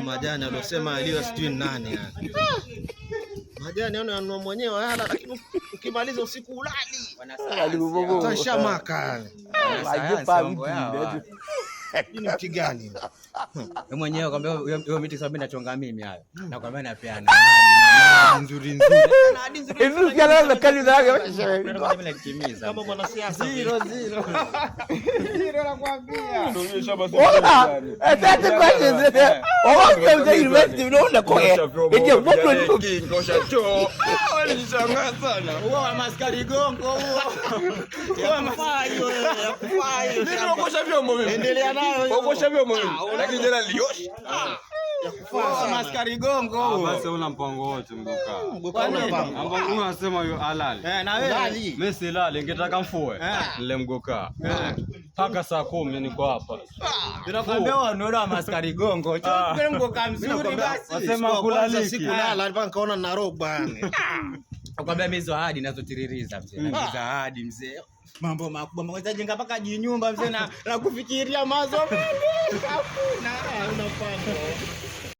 Majani aliosema aliyo sijui nani yani. Majani yana yanunua mwenyewe yala, lakini ukimaliza usiku ulali. Utashamaka yani. Hii ni mti gani? Wewe mwenyewe kwambia hiyo miti sababu nachonga mimi hayo. Nakwambia napeana ahadi nzuri nzuri. Ahadi nzuri. Kama mwanasiasa. Zero zero. Zero nakwambia. That's the question. Osha choo. Walishangaa sana. Huo wa maskari gongo huo. Mimi naokosha vyombo mimi. Endelea nayo hiyo. Okosha vyombo mimi. Lakini jana niliosha. Huo wa maskari gongo huo. Basi una mpango wote mgoka. Mgoka una mpango. Ambao unasema yu halali. Eh, na wewe. Ulali. Mimi silali, ningetaka mfue. Nile mgoka. Mpaka saa 10 niko hapa. Tunakwambia wanaona wa maskari gongo. Chukua mgoka mzuri basi. Wasema Siku ya kwanza kulaliki. sikulala mpaka nikaona narogwa yani. Nakwambia mimi hizo ahadi nazotiririza mzee. Na hizo ahadi mzee. Mambo makubwa mmoja jenga mpaka jinyumba mzee na kufikiria mazo mengi. Hakuna. Una mpango.